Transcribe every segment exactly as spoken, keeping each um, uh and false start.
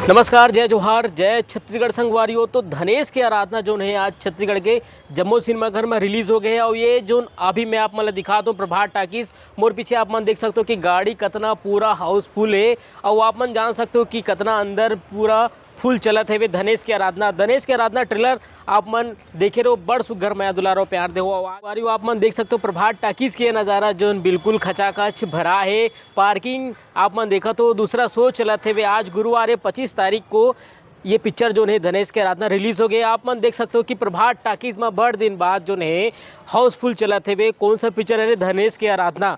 नमस्कार, जय जोहार, जय छत्तीसगढ़ संगवारी हो। तो धनेश के आराधना जोन हे आज छत्तीसगढ़ के जम्मो सिनेमा घर में रिलीज हो गए हे। और ये जोन अभी मैं आप मन ला दिखात हूँ प्रभात टाकीज, मोर पीछे आप मन देख सकते हो कि गाड़ी कतना पूरा हाउसफुल हे। और आप मन जान सकते हो कि कतना अंदर पूरा फुल चलत हेवे धनेश के आराधना। धनेश के आराधना ट्रेलर आप मन देखे रहो, बड़ सुग्घर मया दुलार और प्यार देहो। और आप मन देख सकते हो प्रभात टाकीज के नज़ारा जोन बिल्कुल खचाखच भरा हे। पार्किंग आप मन देखत हो, दूसरा शो चलत हेवे। आज गुरुवार हे, पच्चीस तारीख को ये पिक्चर जोन हे धनेश के आराधना रिलीज हो गए। आप मन देख सकते हो कि प्रभात टाकीज में बड़ दिन बाद जोन हे हाउसफुल चलत हेवे। कौन सा पिक्चर हरे? धनेश के आराधना।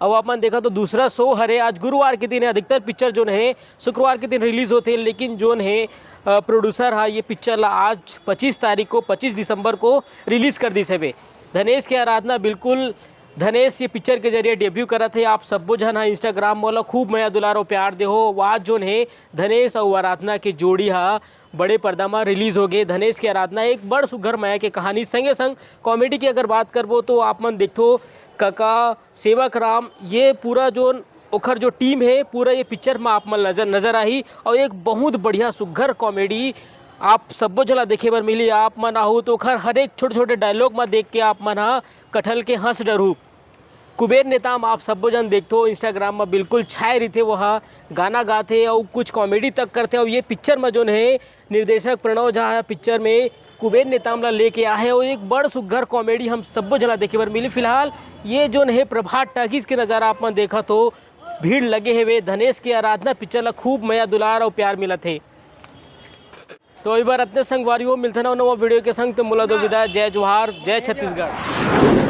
अब आप मन देखत हो दूसरा शो हरे, आज गुरुवार के दिन हे। अधिकतर पिक्चर जोन हे शुक्रवार के दिन रिलीज होथे, लेकिन जोन हे प्रोड्यूसर हा ये पिक्चर ला आज पच्चीस तारीख को, पच्चीस दिसंबर को रिलीज कर दिस हेवे। धनेश के आराधना बिल्कुल धनेश ये पिक्चर के जरिए डेब्यू करत हे। आप सब्बो झन हा इंस्टाग्राम मोला खूब मया दुलार और प्यार देहो। आज जोन हे धनेश और आराधना के जोड़ी हा बड़े पर्दा में रिलीज हो गए। धनेश के आराधना एक बड़ सुग्घर मया के कहानी, संगे संग कॉमेडी की अगर बात करबो तो आप मन देखथो कका सेवक राम, ये पूरा जोन ओखर जो टीम हे पूरा ये पिक्चर में आप मन नजर नजर आही। और एक बहुत बढ़िया सुग्घर कॉमेडी आप सब्बो झन ला देखे बर मिली। आप मन आहू तो ओखर हर एक छोटे छोटे डायलॉग में देख के आप मन हा कटहल के हंस डरहू। कुबेर नेताम आप सब्बो झन देखथो इंस्टाग्राम में बिल्कुल छाए रहिथे, वो हा गाना गाथे और कुछ कॉमेडी तक करथे। और ये पिक्चर में जोन हे निर्देशक प्रणव झा हा पिक्चर में कुबेर नेताम ला लेके आहे और एक बड़ सुग्घर कॉमेडी हम सब्बो झन ला देखे बर मिली। फिलहाल ये जोन हे प्रभात टाकीज के नज़ारा आप मन देखत हो, भीड़ लगे हेवे। धनेश के आराधना पिक्चर ला खूब मया दुलार और प्यार मिलत हे। तो एक बार अतने संगवारी हो, मिलथन नवा वीडियो के संग, तो मोला दो विदा, जय जोहार, जय छत्तीसगढ़।